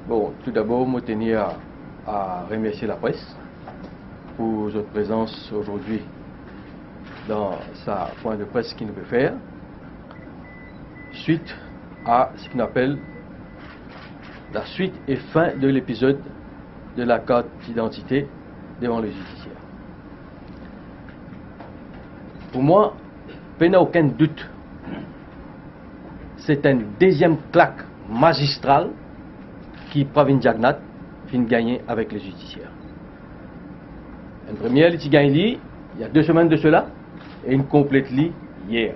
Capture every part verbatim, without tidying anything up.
Bon, toudabor, mo tenir a, a remersie lapres pou zot prezans azordi dan sa pwin de pres ki nou pe fer, swit a seki nou apel la suite et fin de l'épisode de la carte d'identité devan le zidisier. Pou mwa, pena okenn dout, se enn deziem klak mazistral ki Pravind Jagannath finn gagne avek le zidisier. Enn premie, li ti gagn li, il y a deux semaines de cela, e inn konplet li yer.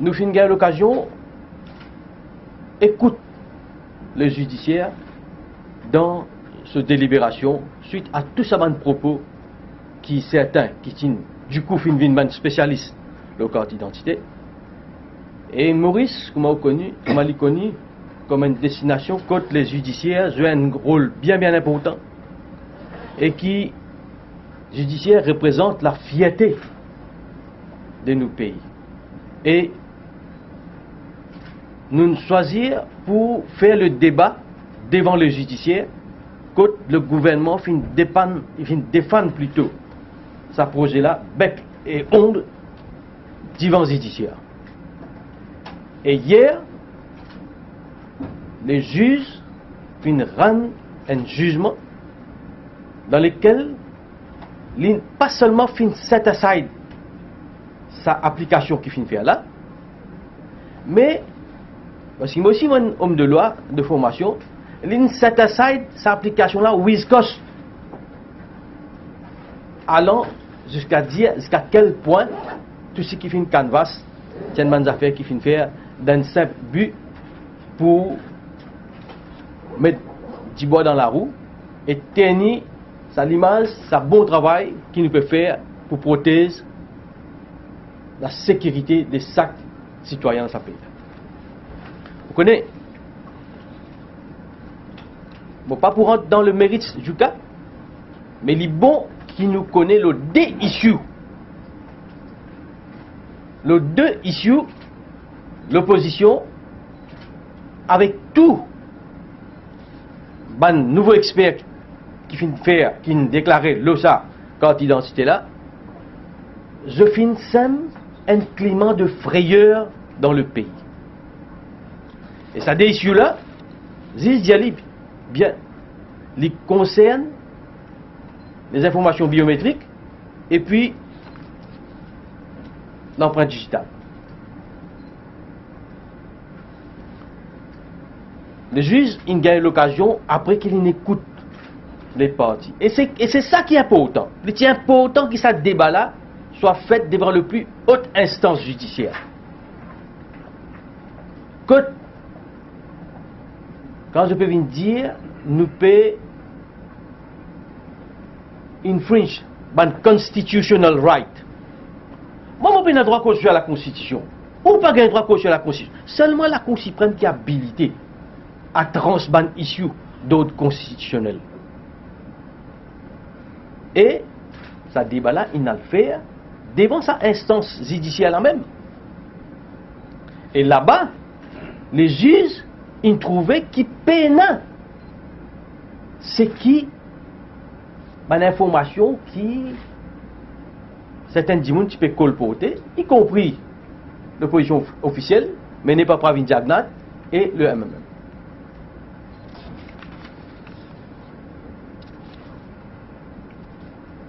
Nou finn gagn lokazion ekout le zidisier dan so deliberasion swit a tou sa bann propo ki sertin ki ti, dikou, finn vinn bann spesialis lor kart idantite. E Moris, kouma ou koni, kouma li koni, kom enn destinasion kot le zidisier zwe enn rol bien, bien inportan, e ki zidisier reprezant lafierte de nou pei. E nou swazir pou fer le deba devan le zidisier, kot le gouvernman finn defann, finn defann plito sa proze la, bek e ong, divan zidisier. E yer, le ziz finn rann enn zizman dan lekel li pa selman finn set aside sa aplikasion ki finn fer la, me, parski mo osi mo enn om de lwa de formasion, li finn set aside sa aplikasion la with cost, alan ziska dir ziska kel pwin tou seki finn kanvas, ti enn bann zafer ki finn fer dan enn sinp bi pou met dibwa dan larou e tenir sa limaz, sa bon travay ki nou pe fer pou protez lasekirite de sak sitwayin dan sa pei la. Ou kone, mo pa pou rant dan le merit du ka, me li bon ki nou kone lor de issue. Lor de issue, lopozision avek tou bann nouvo exper ki finn fer, ki finn deklare lor sa kart idantite la, zot finn sem enn klima de freyer dan le pei. E sa de issue la, ziz dir li bien, li konsern lezinformasion biometrik epi lanprint dizital. Le ziz inn gagn lokazion apre ki linn ekout le parti. E se, e se sa ki inportan. Li ti inportan ki sa deba la swa fet devan le pli ot instans zidisier. Kot, kan zot pe vinn dir, nou pe infringe bann constitutional right. Mwa, mo pena drwa koz swa lakonstitision. Ou pa gagn drwa koz swa lakonstitision. Selman Lakour Siprem ki abilite a transh bann issue d'ord konstitisionel. E sa deba la inn al fer devan sa instans zidisier la mem. E laba, le ziz inn trouve ki pena seki bann informasion ki sertin dimoun ti pe kolporte, ikonpri lopozision of-, ofisiel, mene par Pravind Jagannath e le M M M.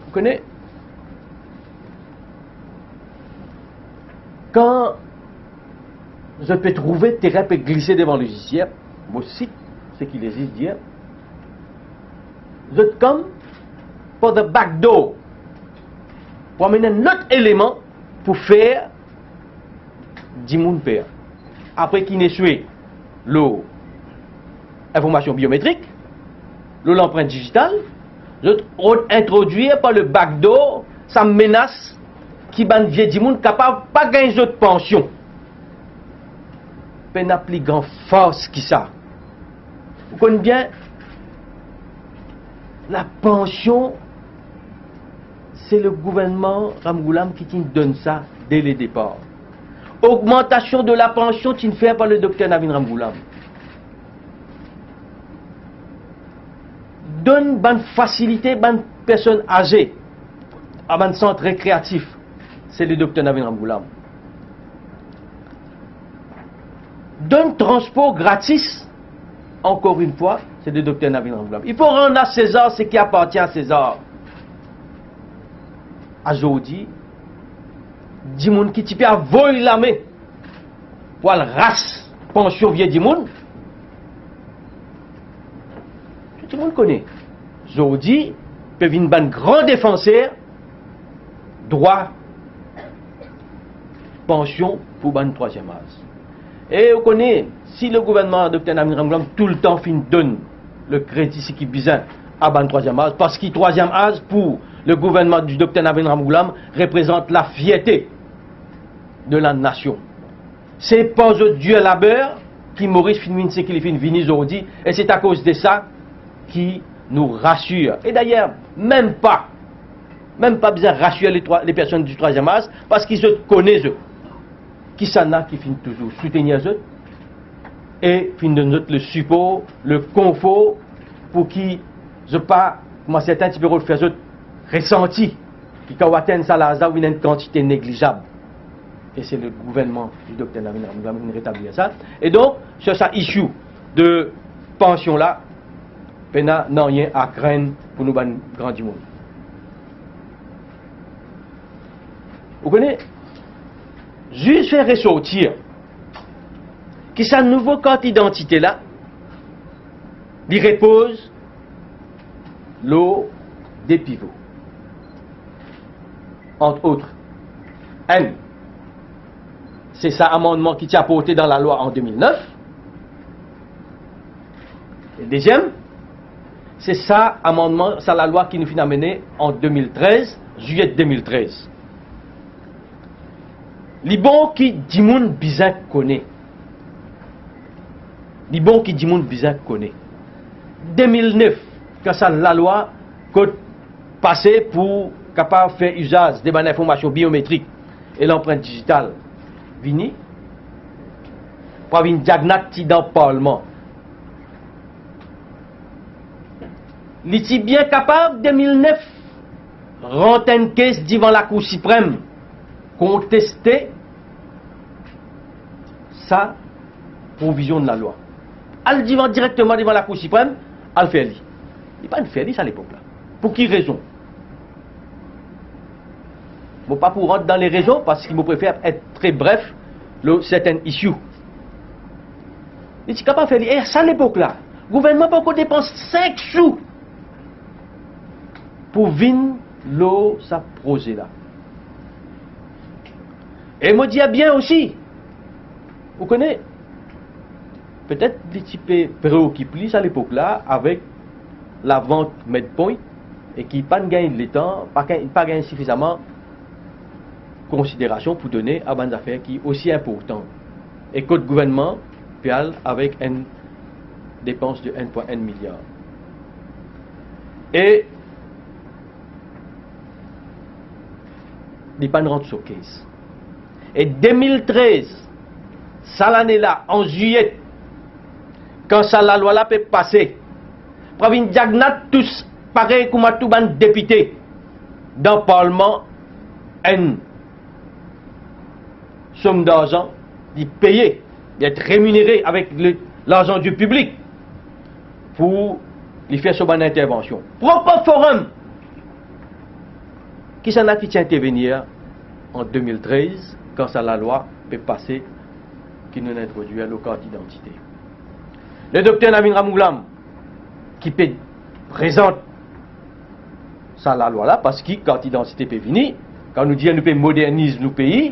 Ou kone, kan zot pe trouve terin pe glise devan le zidisier, mo sit seki le ziz dir, zot come for the back door, pou amenn enn lot eleman pou fer dimoun per. Apre ki inn eswe lor informasion biometrik, lor lanprint dizital, zot inn introdwir par le back door sa menas ki bann vie dimoun kapav pa gagn zot pansion. Pena pli gran fars ki sa. Ou konn bien, lapansion, se le gouvernman Ramgoolam ki ti donn sa de le depar. Ogmantasion de lapansion ti fer par le dokter Navin Ramgoolam. Donn bann fasilite bann personn aze, a bann sant rekreatif, se le Dokter Navin Ramgoolam. Donn transpor gratis, ankor enn fwa, se le Dokter Navin Ramgoolam. Il faut rendre à César ce qui appartient à César. Azordi, dimoun ki ti pe avoy lame pou al ras pansion vie dimoun, tou dimoun kone, zordi pe vinn bann gran defanser drwa pansion pou bann trwaziem az. E ou kone, si le gouvernman Dokter Navin Ramgoolam toultan finn donn le kredi seki bizin a bann trwaziem az, parski trwaziem az pou le gouvernman di Dokter Navin Ramgoolam reprezant lafierte de lanasion. Se par zot dir laber ki Moris finn vinn seki li finn vini zordi, e se akoz de sa ki nou rasir. E dayer, mem pa, mem pa bizin rasir le trwa-, le personn di trwaziem az, parski zot kone zot, kisannla ki finn touzour soutenir zot e finn donn zot le sipor, le konfor, pou ki zot pa, kouma sertin ti pe rod fer zot resanti, ki kan ou atenn sa laz la, ou ena enn kantite neglizab. E se le gouvernman di Dokter Navin Ramgoolam ki retablir sa. E donk, sir sa issue de pansion la, pena nanye a krenn pou nou bann gran dimoun. Ou kone, zis fer resortir ki sa nouvo kart idantite la, li repoz lor de pivo. Ant ot, enn, se sa amannman ki ti aporte dan lalwa an de mil nef. E deziem, se sa amannman, sa lalwa ki nou finn amene an de mil trez, zilyet de mil trez. Li bon ki dimoun bizin kone. Li bon ki dimoun bizin kone. De mil nef, kan sa lalwa kot pase pou kapav fer izaz de bann linformasion biometrik e lanprint dizital vini, Pravin Jagannath ti dan parlman. Li ti bien kapav, de mil nef, rant enn kes divan Lakour Siprem, konteste sa provizion lalwa. Al divan, direkteman divan Lakour Siprem, al fer li. Li pa'nn fer li sa lepok la. Pou ki rezon? Mo pa pou rant dan lerezon, parski mo prefer et tre bref lor sertin issue. Li ti kapav fer li. E sa lepok la, gouvernman pankor depans sink sou pou vinn lor sa proze la. E mo dir bien osi, ou kone, petet li ti pe preokip li sa lepok la avek lavant Medpoint, e ki pa'nn gagn letan, pa gagn, pa gagn sifizaman konsiderasion pou done a bann zafer ki osi inportan, e kot gouvernman pe al avek enn depans de enn pwin enn miliar. E li pa'nn rant so kes. E de mil trez, sa lane la, an zilyet, kan sa lalwa la pe pase, Pravin Jagannath tous parey kouma tou bann depite dan parlman, enn som darzan, li peye, li et reminere avek le, larzan di piblik pou li fer so bann intervansion. Propo forum, kisannla ki ti intervenir an de mil trez, kan sa lalwa pe pase, ki nou'nn introdwir lo kart idantite? Le Dokter Navin Ramgoolam, ki pe prezant sa lalwa la, parski kart idantite pe vini, kan nou dir nou pe moderniz nou pei,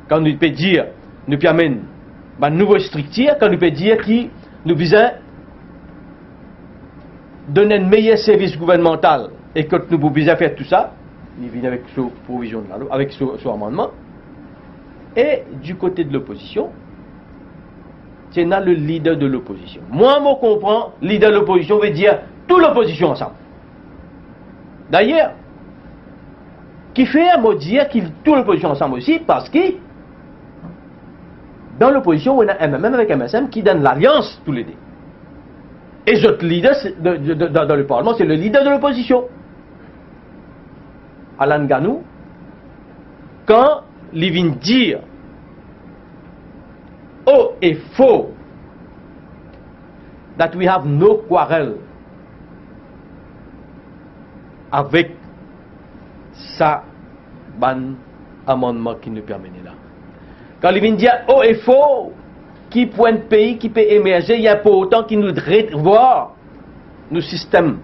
kan nou pe dir nou pe amenn bann nouvo striktir, kan nou pe dir ki nou bizin donn enn meyer servis gouvernmantal, e kot nou pou bizin fer tou sa, li vinn avek so provizion lalwa, avek so, so amannman. E di kote de lopozision, ti ena le lider de lopozision. Mwa, mo konpran, lider lopozision ve dir tou lopozision ansam. Dayer, kifer mo dir ki tou lopozision ansam osi, parski dan lopozision, ou ena M M M avek M S M ki dan lalians toulede. E zot lider, se, de, de, de, dan, dan leparlman, se le lider de lopozision, Alan Ganou, kan li vinn dir haut et fort that we have no quarrel avek sa bann amannman ki nou pe amene la. Kan li vinn dir haut et fort ki pou enn pei ki pe emerze, li inportan ki nou revwar nou sistem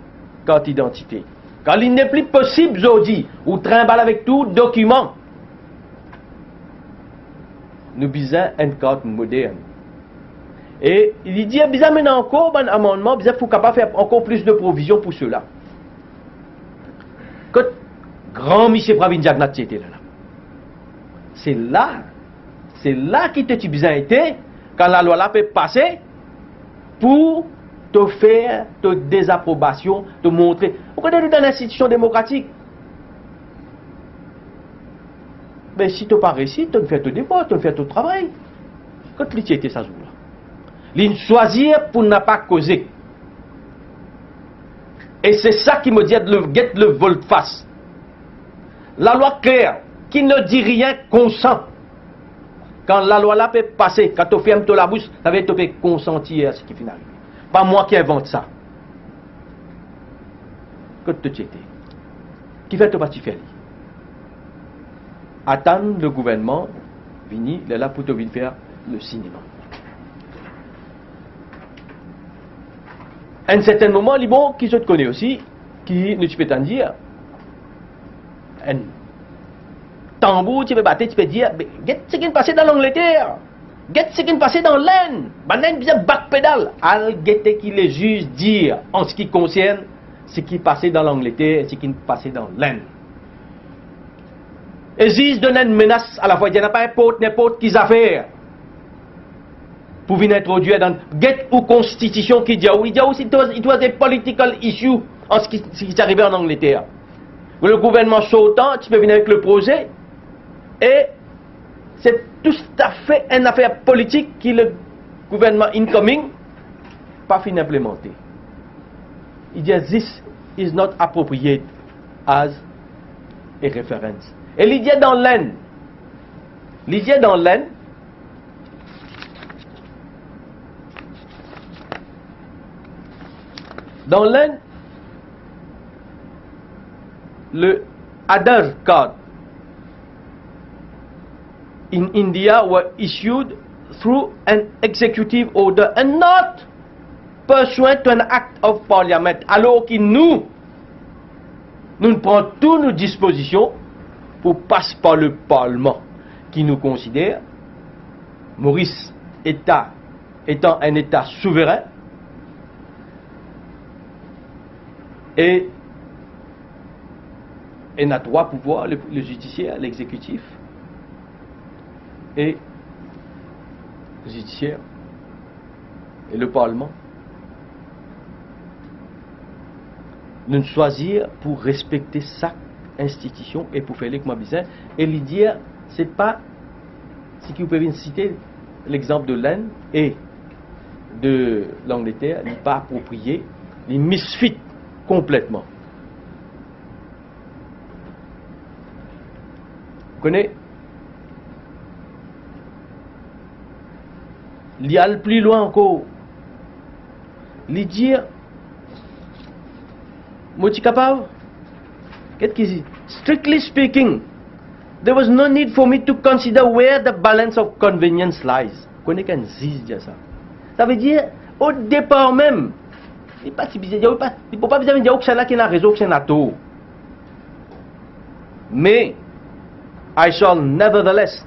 kart idantite. Kan li nepli posib zordi ou trinbal avek tou dokiman, nou bizin enn kart modern. E li dir bizin amenn ankor bann amannman, bizin pou kapav fer ankor plis de provizion pou sela. Kot gran misie Pravind Jugnauth ti ete lerla? Se la, se la ki to ti bizin ete kan lalwa la pe pase, pou to fer to dezaprobasion, to montre. Ou kone nou dan enn institision demokratik. Be si to pa resi, to'nn fer to devwar, to'nn fer to travay. Kot li ti ete sa zour la? Li'nn swazir pou napa koze. E se sa ki mo dir, le, get le voltfas. Lalwa kler, qui ne dit rien consent. Kan lalwa la pe pase, kan to ferm to labous, savedir to pe konsanti a seki finn arive. Pa mwa ki invant sa. Kot to ti ete? Kifer to pa ti fer li? Atann le gouvernman vini, lerla pou to vinn fer le sinema. Enn sertenn moman, li bon ki zot kone osi ki nou ti pe tann dir, enn tanbour ti pe bate, ti pe dir, "Be, get seki pase dan Langleter, get seki pase dan Lenn, bann Lenn bizin bak pedal." Al gete ki leziz dir an seki konsern seki pase dan Langleter e seki pase dan Lenn. E ziz donn enn menas alafwa, li dir napa inport, ninport ki zafer pou vinn introdwir dan, get ou konstitision ki dir ou, li dir ou, it was, it was a political issue an seki, seki ti arive an Angleter. Le gouvernman sortan ti pe vinn avek le proze, e se toustafe enn zafer politik ki le gouvernman incoming pa finn inplimante. Li dir, "This is not appropriate as a reference." E li dir dan Lenn, li dir dan Lenn, dan Lenn, le Aadhaar card in India were issued through an executive order and not pursuant to an act of parliament. Alor ki nou, nou pran tou nou dispozision pou pas par le parlman, ki nou konsider Moris eta, etan enn eta souverin, e ena trwa pouvwar, le, le zidisier, lexekitif e zidisier e le parlman. Nou'nn swazir pou respekte sak institision e pou fer li kouma bizin. E li dir, se pa, seki ou pe vinn site, lexanp de Lenn e de Langleter, li pa apropriye, li misfit konpletman. Kone, li al pli lwin ankor. Li dir, mo ti kapav, get ki, strictly speaking, there was no need for me to consider where the balance of convenience lies. Kone ki enn ziz dir sa. Savedir, o depar mem, li pa ti bizin dir, li pa, li pou pa bizin dir ou kisannla ki ena rezon, ou kisannla tor. Me, I shall nevertheless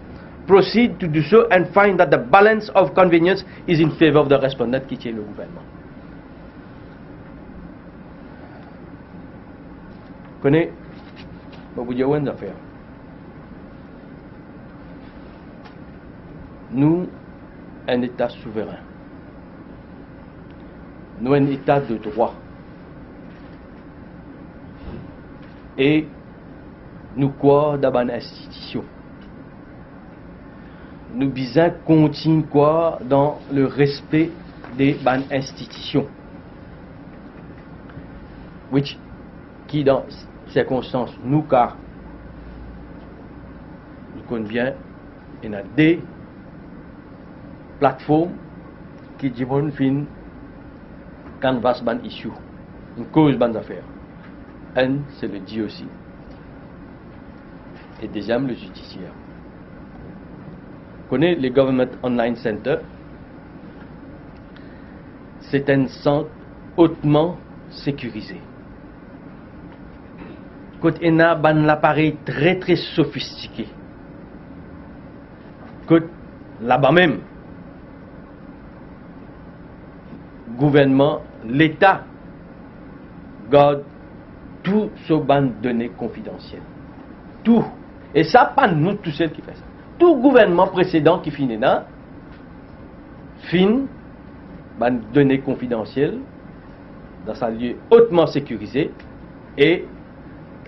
proceed to do so and find that the balance of convenience is in favor of the respondent, ki ti le gouvernman. Kone, mo pou dir ou enn zafer. Nou enn eta souverin. Nou enn eta de drwa. E nou krwar dan bann institision. Nou bizin kontign krwar dan le respe de bann institision. which, ki dan sirkonstans nou ka, nou konn bien, ena de platform ki dimoun finn canvass bann issue, finn koz bann zafer. Enn, se le G O C. E deziem, le zidisier. Kone, le Government Online Center, se enn sant otman sekirize, kot ena bann laparey tre, tre sofistike, kot laba mem, gouvernman, Leta gard tou so bann done konfidansiel. Tou. E sa pa nou tousel ki fer sa. Tou gouvernman presedan ki finn ena, finn bann done konfidansiel dan sa lie otman sekirize e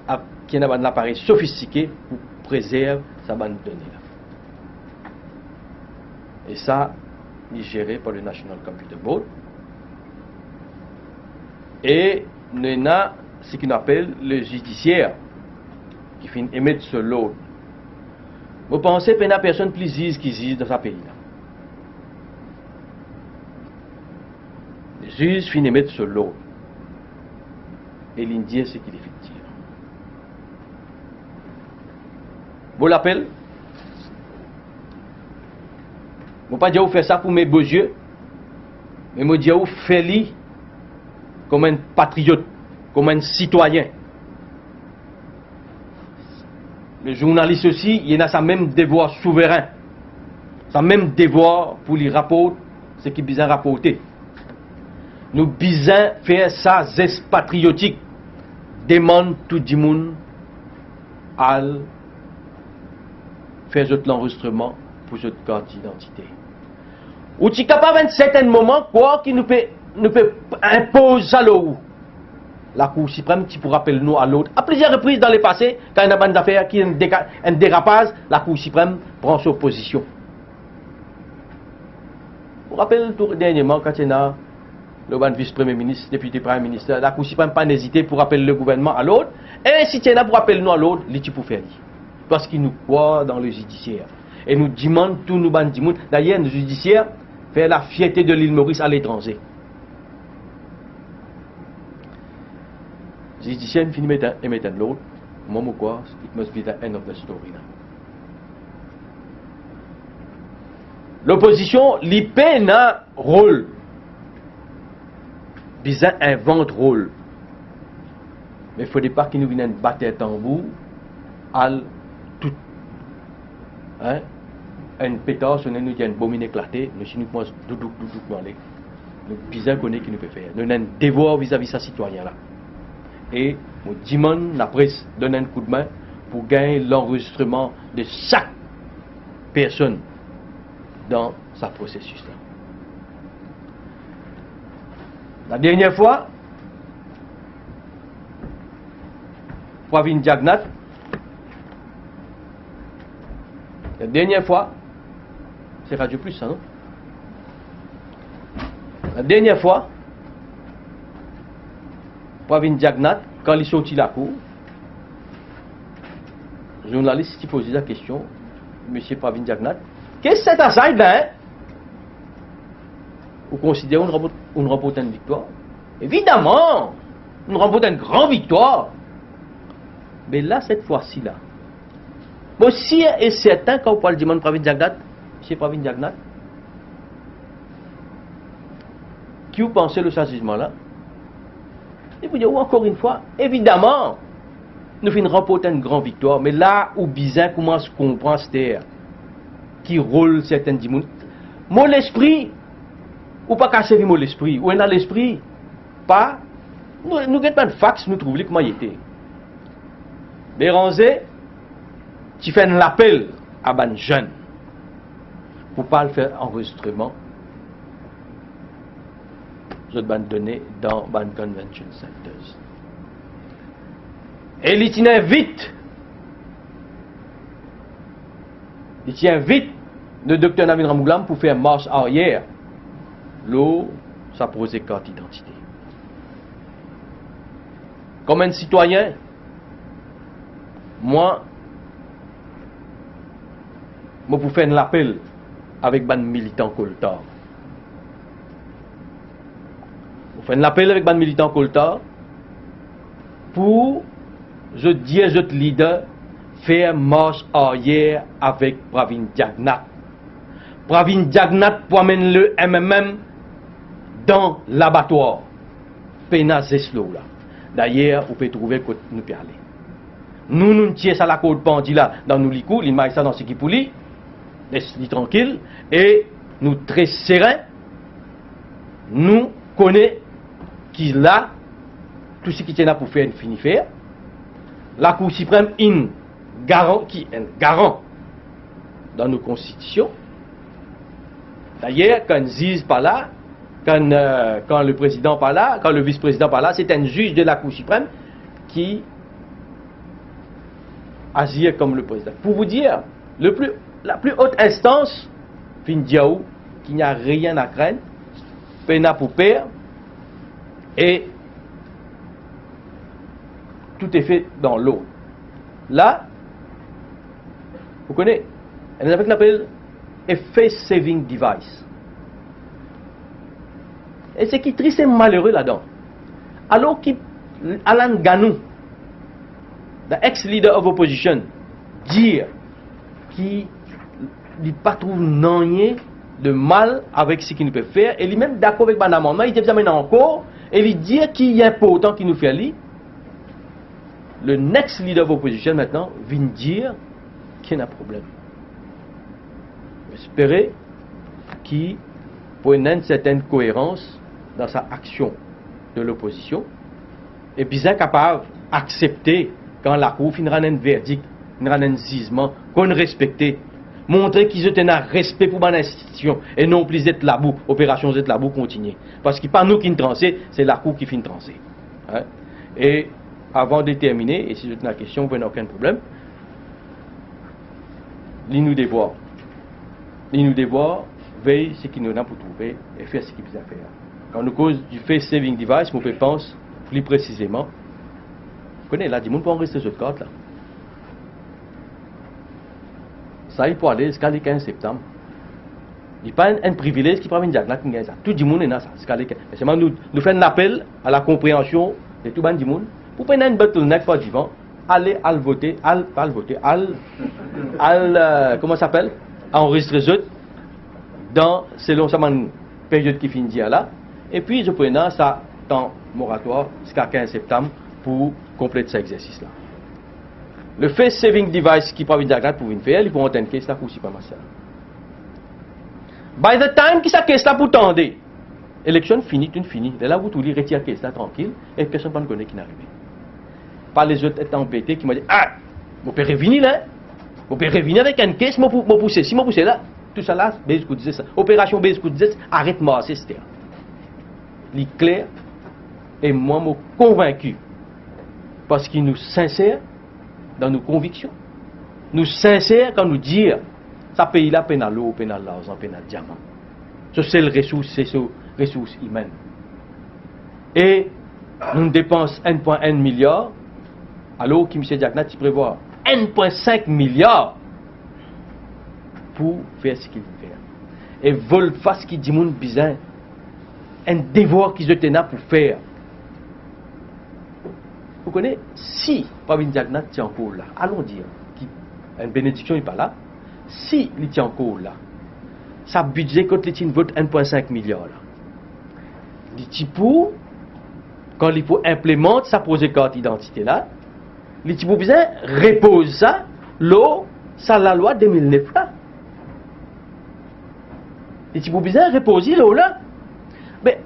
ap, ki ena bann laparey sofistike pou prezerv sa bann done la. E sa, li zere par le National Computer Board. E nou ena seki nou apel le zidisier, ki finn emet so lord. Mo panse pena personn pli ziz ki ziz dan sa pei la. Ziz finn emet so lord e linn dir seki li finn dir. Mo lapel, mo pa dir ou fer sa pou me bozie, me mo dir ou fer li kouma enn patriot, kouma enn sitwayin. Le zournalis osi, li ena sa mem devwar souverin, sa mem devwar pou li raport seki bizin raporte. Nou bizin fer sa zes patriotik, demann tou dimoun al fer zot lanrezistreman pou zot kart didantite. Ou ti kapav enn sertenn moman krwar ki nou pe, nou pe inpoz sa lor ou. Lakour Siprem ti pou rapel nou alord a plizier repriz dan lepase, kan ena bann zafer ki enn deka-, enn derapaz, Lakour Siprem pran so pozision. Mo rapel tou dernieman, kan ti ena lor bann vis premie minis, depite premie minis, Lakour Siprem pa'nn ezite pou rapel legouvernman alord, e si ti ena pou rapel nou alord, li ti pou fer li. Parski nou krwar dan lezidisier. E nou dimann tou nou bann dimoun. Dayer, nou zidisier fer lafierte de Lil Moris aletranze. Zidisier finn met enn, emet enn lord. Mwa, mo krwar, it must be the end of the story now. Lopozision, li pena rol. Bizin invant rol. Me fode pa ki nou vinn enn bater tanbour, al tout, hein, enn petar sone, nou dir enn bom inn eklate, nou si nou koumans doudouk, doudouk, nou ale. Nou bizin kone ki nou pe fer. Nou ena enn devwar vizavi sa sitwayin la. E mo dimann lapres donn enn koudmin pou gagn lanrezistreman de sak personn dan sa prosesis la. La dernie fwa, Pravin Jagannath, la dernie fwa, se Radio Plus sa, non? La dernie fwa, Pravin Jagannath, kan li sorti lakour, zournalis ti poz li lakestion, "Misie Pravin Jagannath, qu'est-ce que c'est ça, hein? Ou konsider ou'nn ranport, ou'nn ranport enn viktwar?" "Evidaman, ou'nn ranport enn gran viktwar." Me la, set fwa-si la, mo sir e sertin, kan ou pou al dimann Pravin Jagannath, "Misie Pravin Jagannath, ki ou panse lor sa zizman la?" Li pou dir ou ankor enn fwa, "Evidaman, nou finn ranport enn gran viktwar, me la ou bizin koumans konpran aster ki rol sertin dimoun." Mo lespri, ou pa kav servi mo lespri, ou ena lespri, pa, nou, nou get bann fax, nou trouv li kouma li ete. Beranze ti fer enn lapel a bann zenn pou pa al fer anrezistreman zot bann done dan bann convention centers. E li ti invit, li ti invit le Dokter Navin Ramgoolam pou fer mars aryer lor sa proze kart idantite. Kouma enn sitwayin, mwa, mo pou fer enn lapel avek bann militan Koltar. Mo fer enn lapel avek bann militan Koltar pou zot dir zot lider fer mars aryer avek Pravind Jagannath. Pravind Jagannath pou amenn le M M M dan labatwar. Pena zes lor la. Dayer, ou pe trouve kot nou pe ale. Nou, nou tir sa lakord pandi la dan nou likou, li may sa dan seki pou li, les li trankil, e nou tre seren, nou kone ki la, tou seki ti ena pou fer, inn fini fer. Lakour Siprem inn garan, ki enn garan dan nou konstitision. Dayer, kan enn ziz pa la, kan, euh, kan le prezidan pa la, kan le vis-prezidan pa la, se enn ziz de Lakour Siprem ki azir kom le prezidan. Pou vous dire, le plus, la plus haute instance finn dir ou ki ena rien à craindre, pena pou per, e tout est fait dans l'ordre. La, vous connaissez, enn zafar ki apel a face saving device. E seki tris e malere ladan, alor ki Alan Ganou, the ex-leader of opposition, dir ki li pa trouv nanye de mal avek seki nou pe fer, e li mem dakor avek bann amannman, li dir zame ena ankor, e li dir ki inportan ki nou fer li. Le next leader of opposition aster vinn dir ki ena problem. Mo espere ki pou ena enn sertenn koerans dan sa aksion de lopozision, e bizin kapav aksepte kan lakour finn rann enn verdik, finn rann enn zizman, konn respekte, montre ki zot ena respe pou bann institision, e non pli zet labou, operasion zet labou kontinie. Parski pa nou ki'nn transe, se lakour ki finn transe. Hein? E avan de termine, e si zot ena kestion, pena okenn problem, li nou devwar. Li nou devwar, vey seki nou ena pou trouve e fer seki bizin fer. Kan nou koz di face saving device, mo pe pans pli presizeman, kone la, dimoun pou anrezistre zot kart la. Sa li pou ale ziska le kinz septam. Li pa enn, enn privilez ki Pravind Jagannath ki gagn sa. Tou dimoun ena sa ziska le kinz. Me selman nou, nou fer enn lapel a la konpreansion de tou bann dimoun pou pa ena enn bottleneck par divan. Ale, al vote, al, pa al vote, al, al, euh, kouma sa apel, anrezistre zot dan, selon sa bann period ki finn dir la, epi zot pou ena sa tan moratwar ziska kinz septam pou konplet sa egzersis la. Le face saving device ki Pravind Jagannath pou vinn fer, li pou rant enn kes Lakour Siprem aster. By the time ki sa kes la pou tande, eleksion fini, tou fini. Lerla ou trouv li retir kes la trankil, e personn pa kone ki ena arive. Pa lezot et anbete, ki mo dir, ah, mo pe revini la, mo pe revini avek enn kes, mo pou, mo pou sesi, mo pou sela. Tousala, base kout zes. Operasion base kout zes aret marse, et cetera. Li kler, e mwa mo konvinki, parski nou sinser dan nou konviksion. Nou sinser kan nou dir sa pei la pena lor, pena larzan, pena diaman. So sel resours, se so resours imenn. E nou depans enn pwin enn miliar, alor ki misie Jagannath ti prevwar enn pwin sink miliar pou fer seki li fer. E volfas ki dimoun bizin, enn devwar ki zot ena pou fer. Ou kone, si Pravind Jagannath ti ankor la, alon dir ki enn benediksion li pa la, si li ti ankor la, sa bidze kot li ti'nn vot enn pwin sink miliar la, li ti pou, kan li pou inplemant sa proze kart idantite la, li ti pou bizin repoz sa lor sa lalwa de mil nef la. Li ti pou bizin repoz li lor la. Me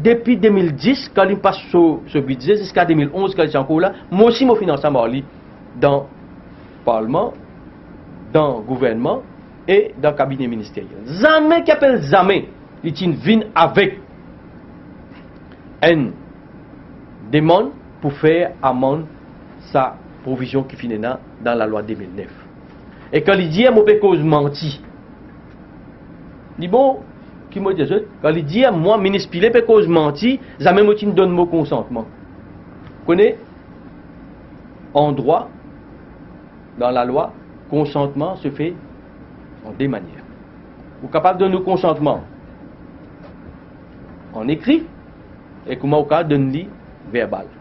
depi de mil dis, kan li pas so, so bidze, ziska de mil onz, kan li ti ankor la, mo osi mo finn ansam ar li dan parlman, dan gouvernman e dan kabine ministeryel. Zame ki apel zame li ti'nn vinn avek enn demann pou fer amann sa provizion ki finn ena dan lalwa de mil nef. E kan li dir mo pe koz manti, li bon, ki mo dir zot, kan li dir mwa, minis Pillay pe koz manti, zame mo ti'nn donn mo konsantman. Kone, an drwa, dan lalwa, konsantman se fer an de manier. Ou kapav donn ou konsantman an ekri, e kouma ou kapav donn li verbal.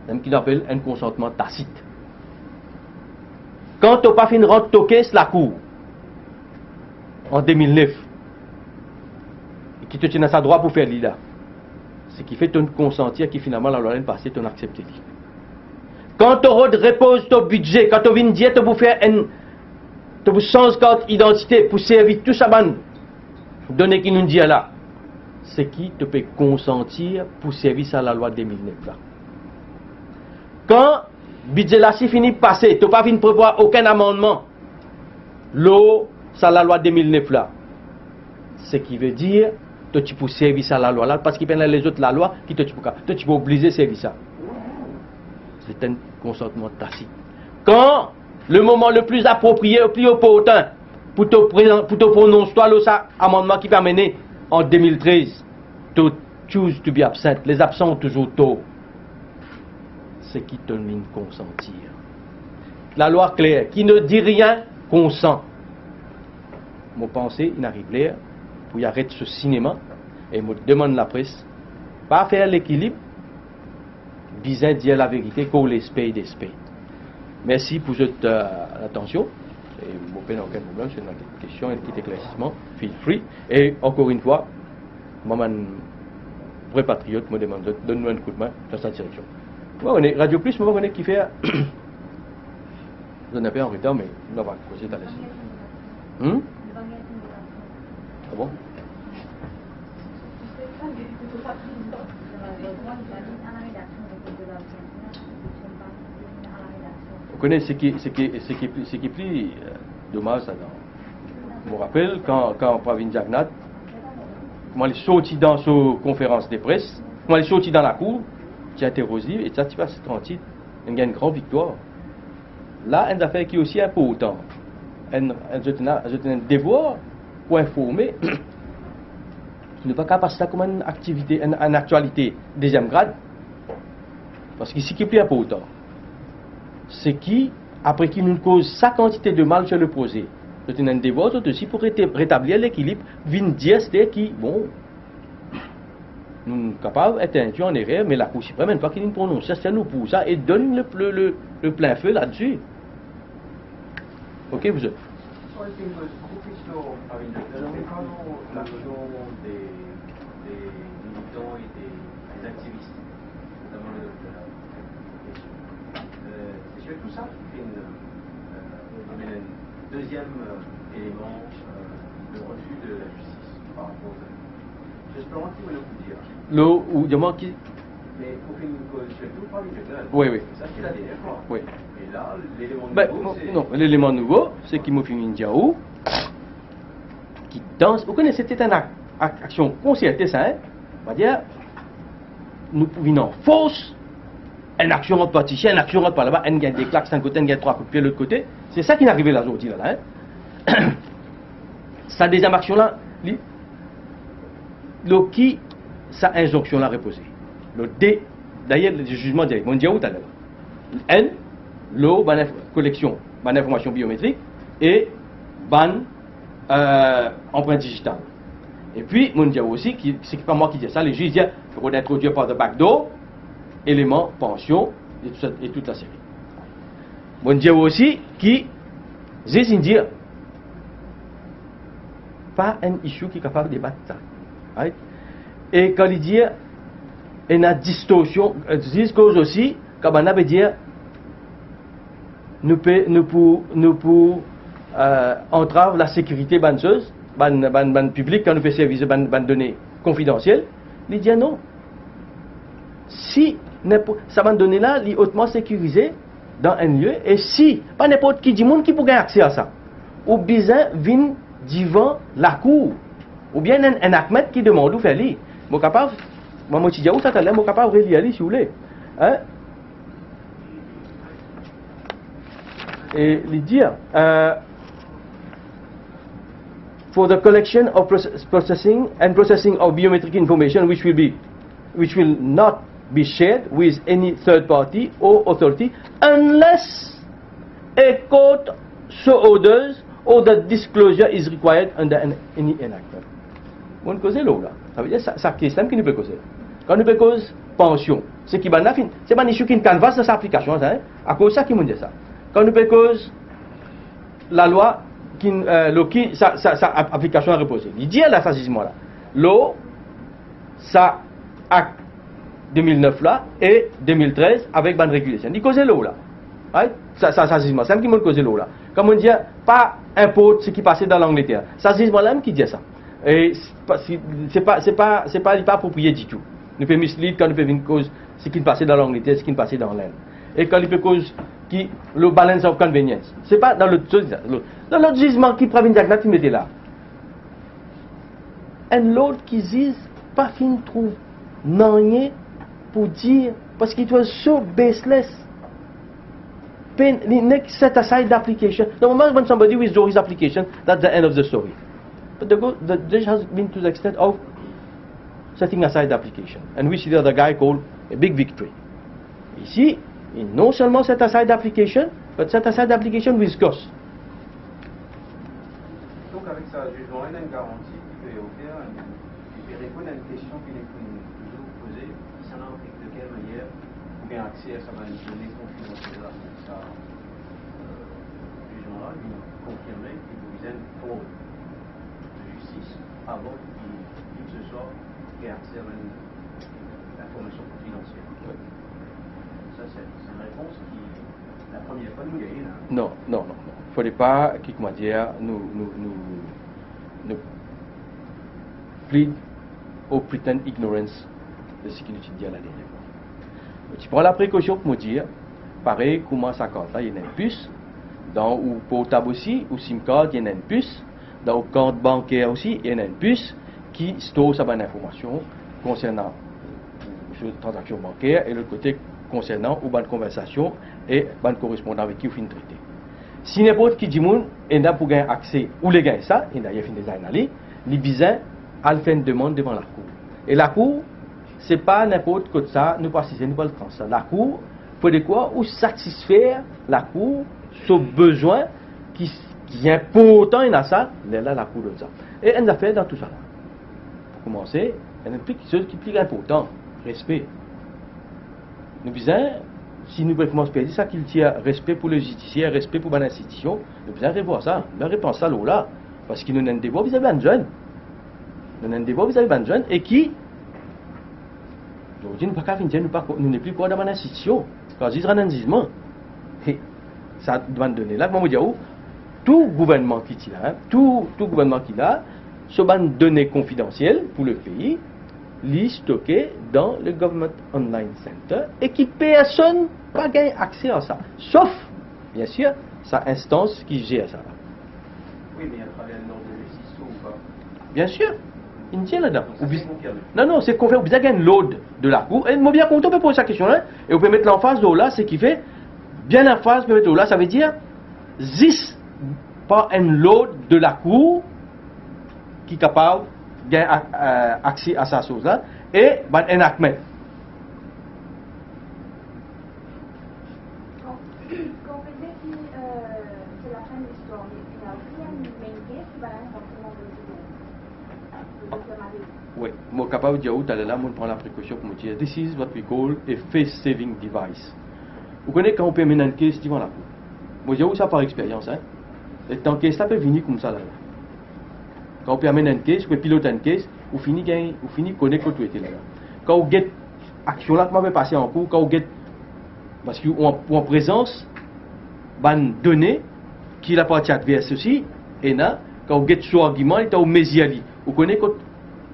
Mem ki nou apel enn konsantman tasit. Kan to pa finn rant to kes lakour an de mil nef, e ki to ti ena sa drwa pou fer li la, seki fer to'nn konsantir ki finalman lalwa la inn pase, to'nn aksepte li. Kan to rod repoz to bidze, kan to vinn dir to pou fer enn, to pou sanz kart idantite pou servi tou sa bann done ki nou'nn dir la, seki to pe konsantir pou servi sa lalwa de mil nef la. Kan bidze la ti fini pase, to pa vinn prevwar okenn amannman lor sa lalwa de mil nef la, seki ve dir to ti pou servi sa lalwa la, parski pena lezot lalwa ki to ti pou ka-, to ti pou oblize servi sa. Se enn konsantman tasit. Kan le moman le pli apropriye, le pli oportin pou to pre-, pou to pronons twa lor sa amannman ki pe amene an de mil trez, to choose to be absent. Les absents ont toujours tort. Seki to'nn konsantir. Lalwa kler, qui ne dit rien consent. Mo panse inn ariv ler pou aret so sinema, e mo demann lapres, pa fer lekilib, bizin dir laverite, call a spade a spade. Mersi pou zot, eh, latansion. E mo pena okenn problem, si ena kek kestion, enn kit eklersisman, feel free. E ankor enn fwa, mwa bann vre patriot, mo demann zot, donn nou enn koudmin dan sa direksion. Mo pa kone, Radio Plus, mo pa kone kifer zot inn enpe an retar, me nou ava koze taler. Hmm? Ah bon? Ou kone seki, seki, seki pli, seki pli, eh, domaz ladan. Mo rapel kan, kan Pravin Jagannath, kouma li sorti dan so konferans de pres, kouma li sorti dan lakour, ti interoz li, e sa ti pas trantil, inn gagn enn gran viktwar. La, enn zafer ki osi inportan, enn, enn, zot ena, zot ena enn devwar pou informe. Nou pa kapav pas sa kouma enn aktivite, enn, enn aktialite deziem grad. Parski seki pli inportan, seki apre ki nou koz sa kantite de mal sir le proze, zot ena enn devwar, zot osi, pou rete-, retablir lekilib, vinn dir aster ki, bon, nou kapav et indu an erer, me Lakour Siprem, enn fwa ki li prononse, aster nou pou sa e donn le, le, le, le plin fe ladsi. Ok, vous autres. Sur le film, beaucoup de questions, Paris. Nous avons parlé de l'action des, des militants et des, des activistes, notamment le, de la, euh, c'est surtout ça qui fait une, euh, amène un deuxième, euh, élément, euh, le refus de la justice par rapport aux actes. Just pour dire, Lo, ou dimann ki... Me pou finn koz sirtou Paris Journal. Wi, wi. Sa se la dernie fwa. Wi. Me la, leleman nouvo, se... Non, leleman nouvo, se ki mo finn dir ou, ki dan, ou kone, se ti enn ak-, ak-, aksion konserte sa, hein? Savedir, nou pou vinn an fors, enn aksion rant par isi, enn aksion rant par laba, enn gagn de klak sa enn kote, enn gagn trwa kout pie lot kote. Se sa ki arive la zordi la, la, hein? Sa deziem aksion la, li, lor ki sa inzonksion la repoze? Lor de, dayer, lezizman dir, mo dir ou taler. Enn, lor bann inf-, koleksion bann informasion biometrik e bann, euh, anprint dizital. Epi, mo dir ou osi ki, se pa mwa ki dir sa, leziz dir, fode introdwir par the back door, eleman pansion, e tou sa, e tou laseri. Mo dir ou osi ki ziz inn dir, pa enn issue ki kapav debat sa. Right? E kan li dir, ena distorsion, euh, ziz koz osi, kan bann la pe dir, nou pe, nou pou, nou pou, euh, antrav lasekirite bann soz, bann, bann, bann piblik, kan nou pe servi bann, bann done konfidansiel, li dir non. Si ninport, sa bann done la, li otman sekirize dan enn lie, e si, pa ninport ki dimoun ki pou gagn akse a sa. Ou bizin vinn divan lakour, oubien enn, enn enakmet ki demann ou fer li. Mo kapav, mwa mo ti dir ou sa taler, mo kapav relir li si ou le. Hein? E li dir, euh, for the collection of proce-, processing and processing of biometric information which will be, which will not be shared with any third party or authority unless a court so orders or the disclosure is required under an, any enactment. Mo'nn koze lor la. Savedir sa, sa kes la ki nou pe koze. Kan nou pe koz pansion, se ki bann la finn, se bann issue ki'nn canvass dan sa aplikasion sa, hein? Akoz sa ki mo'nn dir sa. Kan nou pe koz lalwa ki, eh, lor ki sa, sa, sa ap-, aplikasion la repoze. Li dir la, sa zizman la, lor sa Act de mil nef la e de mil trez avek bann regulasion. Li koze lor la. Right? Sa, sa, sa zizman, sa mem ki mo'nn koze lor la. Kan mo'nn dir, pa inport seki pase dan Langleter. Sa zizman la mem ki dir sa. E se pa, se, se pa, se pa, se pa, li pa aproprie ditou. Nou pe mislead kan nou pe vinn koz seki pase dan Langleter, seki pase dan Lenn. E kan li pe koz ki le balance of convenience. Se pa dan lot soz, lot, dan lot zizman ki Pravind Jagannath ti mete la. Enn lot ki ziz pa finn trouv nanye pou dir, parski it was so baseless. Pen, li nek set aside application. Normalman, when somebody withdraw his application, that's the end of the story. But the, go- the judge has been to the extent of setting aside the application. And we see the other guy called a big victory. Isi, li non selman set aside application, but set aside application with cost. Donk, avek sa zizman la, ena enn garanti ki pe ofer, enn, ki pe reponn a enn kestion ki nou finn touzour poze, kisannla, avek de kel manier pou gagn akse a sa bann done konfidansiel la, sa, euh, zizman la, li konfirme ki pou bizin frod zistis avan ki, ki se swa gagn akse a bann linformasion konfidansiel. Wi. Sa, se, se enn repons ki, la premie fwa nou gagn la. Non, non, non, non. Fode pa ki, kouma dir, nou, nou, nou, nou plead or pretend ignorance de seki nou ti dir la dernie fwa. Nou ti pran laprekosion pou mo dir, parey kouma sa kart la, li ena enn pis, dan ou portab osi, ou sim card, li ena enn pis, dan ou kart banker osi, li ena enn pis ki store sa bann informasion konsernan ou tranzaksion banker e lot kote konsernan ou bann konversasion e bann korespondan avek ki ou finn trete. Si ninport ki dimoun ena pou gagn akse, oule gagn sa, ena, li finn deza ena li, li bizin al fer enn demann devan lakour. E lakour, se pa ninport kot sa, nou pou asize, nou pou al trans sa. Lakour, fode krwar ou satisfer lakour so bezwin ki, ki inportan ena sa, lerla lakour donn sa. E enn zafer dan tou sa la. Pou koumanse, enn pli, kiksoz ki pli inportan, respe. Nou bizin, si nou pe koumans perdi sa kiltir respe pou lezidisier, respe pou bann institision, nou bizin revwar sa, nou bizin repans sa lor la, parski nou ena enn devwar vizavi bann zenn. Nou ena enn devwar vizavi bann zenn e ki, zordi nou pa kav vinn dir nou pa, nou nepli krwar dan bann institision. Kan ziz rann enn zizman, he, sa bann done la, kouma mo dir ou, tou gouvernman ki ti la, hein, tou, tou gouvernman ki la, so bann done konfidansiel pou lepei, li stoke dan le Government Online Center e ki personn pa gagn akse a sa, sof, biensir, sa instans ki zer sa la. Wi, me atraver enn lord de lezistis ou pa? Biensir, inn tir ladan. Sa, ou biz-, se konfirme. Non, non, se konfirme, ou bizin gagn lord de lakour. E mo bien kontan ou pe poz sa kestion la, e ou pe met lanfaz lor la, seki fer, bien lanfaz pe met lor la, savedir, zis par enn lord de lakour ki kapav gagn a-, a-, akse a sa soz la, e bann enactment. Kan, kan ou pe dir ki, euh, se lafin de listwar, me ena osi enn main case ki bann la rantre dan dosie. Wi, mo kapav dir ou taler la, mo pran laprekosion pou mo dir, this is what we call a face-saving device. Ou kone kan ou pe amenn enn case devan lakour. Mo dir ou sa par experyans, hein. Letan case la pe vini koumsa la, la. Kan ou pe amenn enn case, ou pe pilot enn case, ou fini gagn, ou fini kone kot ou ete la, la. Kan ou get aksion la kouma pe pase ankour, kan ou get, parski ou an, ou an prezans bann done ki laparti advers osi ena, kan ou get so argiman, letan ou mezir li, ou kone kot,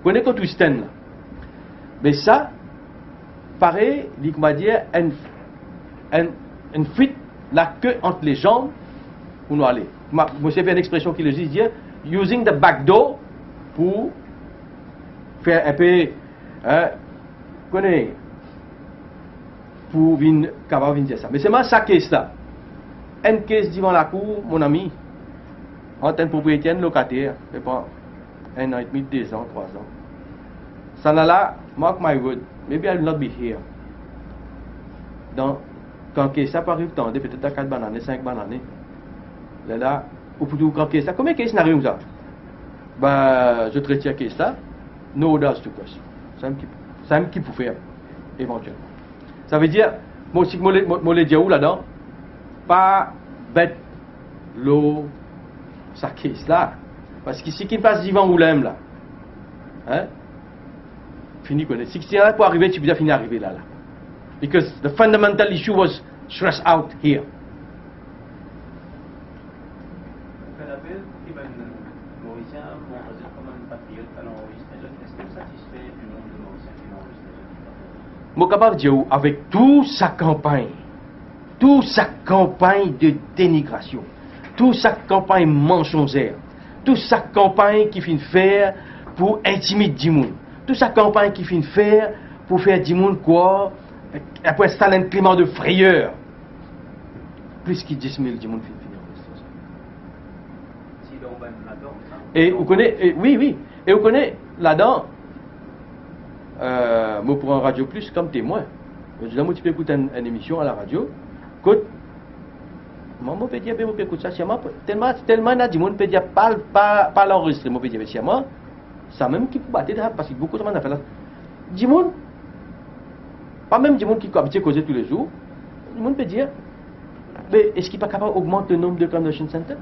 kone kot ou stand la. Me sa, parey, li, kouma dir, enn, enn, enn fwit lake ant lezanm pou nou ale. Ma, mo servi enn expresion ki lezis dir, using the back door pou fer enpe, hein, kone, pou vinn, kapav vinn dir sa. Me selman sa case la, enn case devan lakour, mon ami, ant enn propriyeter, enn lokater, pe pran enn an edmi, de zan, trwa zan. Sannla la, mark my word, maybe I will not be here. Dan, kan kes la pou ariv tande, petet dan kat bann ane, sink bann ane, lerla, ou pou trouv kan kes la, konbien kes inn ariv koumsa? Be, zot retir kes la, no orders to press. Samem ki, samem ki pou fer, evantielman. Savedir, mo, seki mo le, mo, mo le dir ou ladan, pa bet lor sa kes la. Parski seki pas divan ou la mem la, hein? Fini kone. Seki ti ena pou arive, ti bizin fini arive la, la. Because the fundamental issue was stressed out here. Fer lapel pou ki bann Morisien montre zot kouma bann patriot, al anrezistre zot. Eski ou satisfe dimonn de Morisien ki anrezistre zot? Mo kapav dir ou, avek tou sa kanpagn, tou sa kanpagn de denigrasion, tou sa kanpagn mansonzer, tou sa kanpagn ki finn fer pou intimid dimoun, tou sa kanpagn ki finn fer pou fer dimoun krwar, pou instal enn klima de freyer, plis ki dis mil dimoun finn fini anrezistre. E ou kone, e, wi, wi. E ou kone, ladan, eh, mo pran Radio Plus kom temwin. Mo dir la, mo ti pe ekout enn, enn emision a la radio, kot, mwa, mo pe dir, be, mo pe ekout sa sirman, telman, telman ena dimoun pe dir, pa, pa, pa al anrezistre, mo pe dir, be, sirman, samem ki pou bate, parski boukou sa bann zafer la. Dimoun, pa mem dimoun ki abitie koze toulezour, dimoun pe dir, be, eski pa kapav ogmant le nonb de convention center?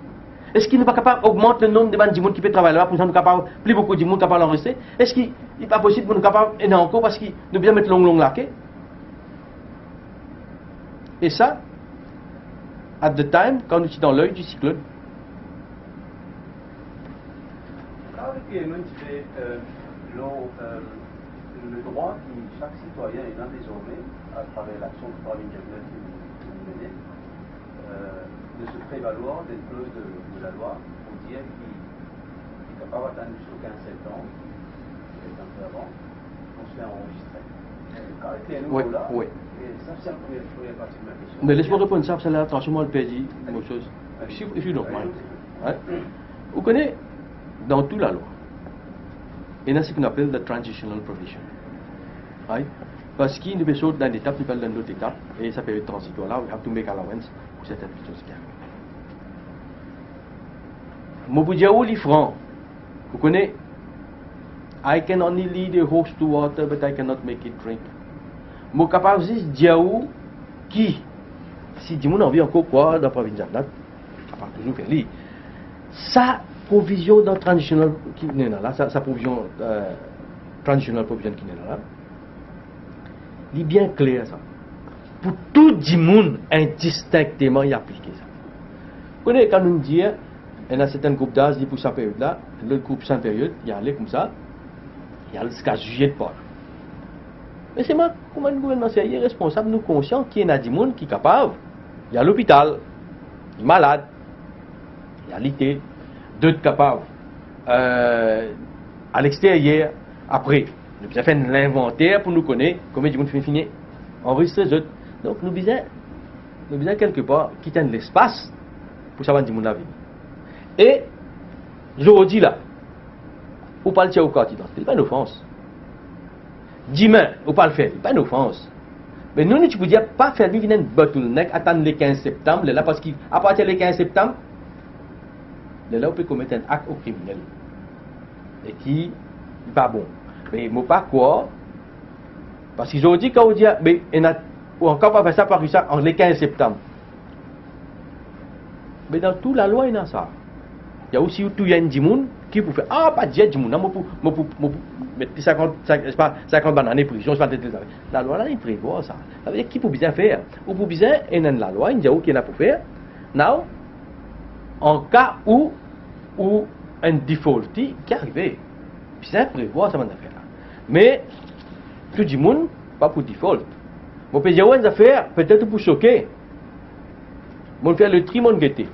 Eski nou pa kapav ogmant le nonb de bann dimoun ki pe travay laba, koumsa nou kapav, pli boukou dimoun kapav anrezistre? Eski li pa posib pou nou kapav ena ankor, parski nou bizin met long, long lake? E sa, at the time, kan nou ti dan ley di siklonn. Kan nou ti pe, euh, lor, euh, le drwa ki sak sitwayin ena dezorme, atraver laksion ki Provincial Government inn, inn mene, euh, de se prévaloir d'une clause de, de la loi pour dire ki, ki kapav atann ziska kinz septam, kinz septam avan, pou se anrezistre. Kan nou la, wi, e sa, se la premie, premie parti de ma kestion. Me les mwa reponn sa, parski la, atansion, mo al perdi mo soz. If you, if you don't mind. Hein? Ou kone, dan tou lalwa, ena seki nou apel the transitional provision. Right? Parski nou pe sort dan enn etap, nou pe al dan enn lot etap, e sa period tranzitwar la, we have to make allowance pou sertenn kiksoz ki arive. Mo pou dir ou li fran, ou kone, I can only lead a horse to water, but I cannot make it drink. Mo kapav zis dir ou ki, si dimoun anvi ankor krwar dan Pravin Jagannath, kapav touzour fer li. Sa provizion dan transitional ki ena la, sa, sa provizion, euh, transitional provision ki ena la, li bien kler sa. Pou tou dimoun, indistinkteman, li aplike sa. Kone, kan nou dir, ena sertenn group daz, li pou sa period la, lot group sa period, li ale koumsa, li al ziska zilye par la. Me selman, kouma enn gouvernman serye, responsab, nou konsian ki ena dimoun ki kapav, li al lopital, li malad, li al lite, dot kapav, euh, a lexteryer. Apre, nou bizin fer enn linvanter pou nou kone konbien dimoun finn fini anrezistre zot. Donk, nou bizin, nou bizin kelkepar kit enn lespas pou sa bann dimoun la vini. E zordi la, ou pa al tir ou kart idantite, li pa enn ofans. Dimin, ou pa al fer li, pa enn ofans. Me nou, nou ti pou dir, pa fer li vinn enn bottleneck, atann le kinz septam, lerla, parski apartir le kinz septam, lerla ou pe komet enn akt kriminel. E ki pa bon. Me mo pa krwar, parski zordi, kan ou dir, be, ena, ou ankor pa fer sa, pa fer sa, an le kinz septam. Me dan tou lalwa ena sa. Ena osi ou touy enn dimoun, ki pou fer? Ah, pa dir dimoun la, mo pou, mo pou, mo pou met li sinkant, sink, sepa, sinkant bann ane prizon, sepa tel, tel zafer. Lalwa la, li prevwar sa. Savedir ki pou bizin fer? Ou pou bizin ena enn lalwa, inn dir ou ki ena pou fer. Now, an ka ou, ou enn defaultee, ki arive? Bizin prevwar sa bann zafer la. Me tou dimoun pa pou default. Mo pe dir ou enn zafer, petet ou pou soke. Mo'nn fer letri, mo'nn gete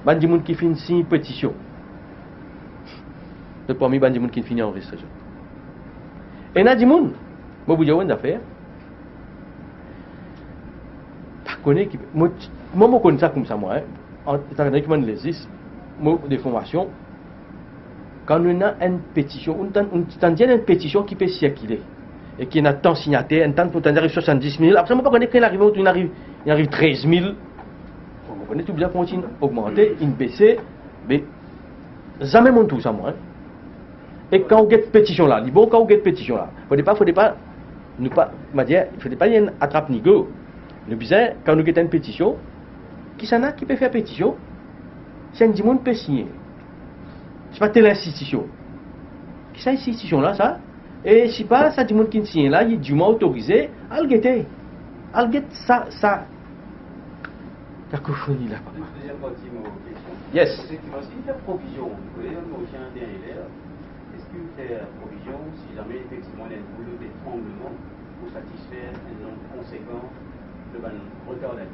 bann dimoun ki finn sign petision. Zot parmi bann dimoun ki finn anrezistre zot. Ena dimoun, mo pou dir ou enn zafer, pa kone ki, mo, mo, mo konn sa koumsa mwa, hein. An, etan done ki mo'nn lezis, mo de formasion, kan nou ena enn petision, ou tann, ou tann dir ena enn petision ki pe sirkile, e ki ena tan signater, enn tan pou tann ariv swasanndis mil, apre sa mo pa kone kan li arive, li ariv, li ariv trez mil. Bon, mo kone tou bizin kontign ogmante, inn bese, me zame mo'nn trouv sa mwa, en. E kan ou get petision la, li bon kan ou get petision la. Fode pa, fode pa, nou pa, mo dir, fode pa li enn atrap nigo. Nou bizin, kan nou get enn petision, kisannla ki pe fer petision? Si enn dimoun pe signe, sipa tel institision. Ki sa institision la, sa? E sipa sa dimoun ki signe la, li diman otorize, al gete. Al get sa, sa. Kakofoni la, papa. Deuxième partie, mon question. Yes. Effectivement, si il y a provision, vous voyez, on tient un dernier l'air, est-ce qu'il fait provision si jamais effectivement il y a une rouleau d'étranglement pour satisfaire un nombre conséquent de bann retardater?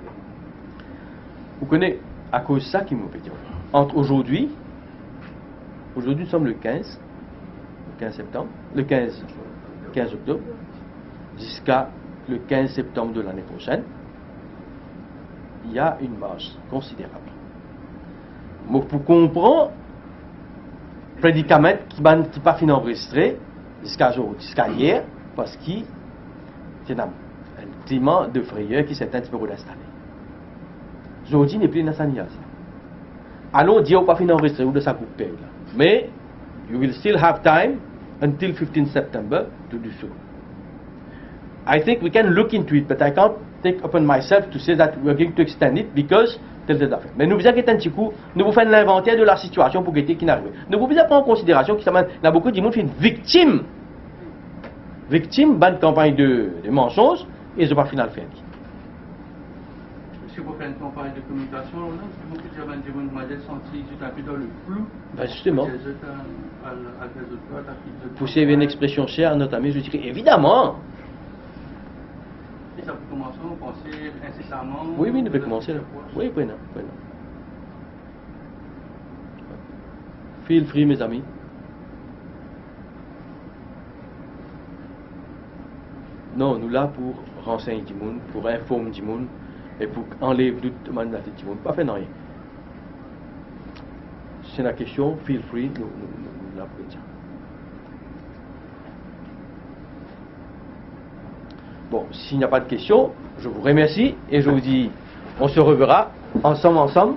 Vous connaissez, à cause de ça qui m'a fait dire, entre aujourd'hui, aujourd'hui nous sommes le quinze, le quinze septembre, le quinze, quinze octobre, jusqu'à le quinze septembre de l'année prochaine, il y a une marge considérable. Mo pou konpran predikament ki bann ki pa finn anrestre ziska zor, ziska yer, parski ti ena enn klima de freyer ki sertin ti pe rod instale. Zordi nepli ena sa niaz la. Alon dir ou pa finn anrestre ou dan sa group pey la. Me you will still have time until fifteen September to do so. I think we can look into it, but I can't take upon myself to say that we are going to extend it because tel, tel zafer. Me nou bizin get enn ti kou, nou pou fer enn linvanter de lasitiasion pou gete ki'nn arive. Nou pou bizin pran an konsiderasion ki sa bann, ena boukou dimoun finn viktim, viktim bann kanpagn de, de mansonz, e zot pa finn al fer li. Eski pou fer enn kanpagn de kominikasion la, non? Eski pou dir bann dimoun, mo santi zot inpe dan le flou? Ben, justement. Zot, euh, al, al fer zot vot, al fer zot... Pour servir une expression chère à notre ami, je dirais évidemment. E sa pou koumans, vous pensez, insesaman? Oui, oui, nou pe koumans la. Oui, oui, non, oui, non. Feel free, mes amis. Non, nou la pou ransegn dimoun, pou inform dimoun e pou anlev dout dan latet dimoun. Pa fer nanye. Si ena kestion, feel free, nou, nou, nou, nou la pou dir. Bon, s'il n'y a pas de questions, je vous remercie et je vous dis, on se reverra ensemble, ensemble.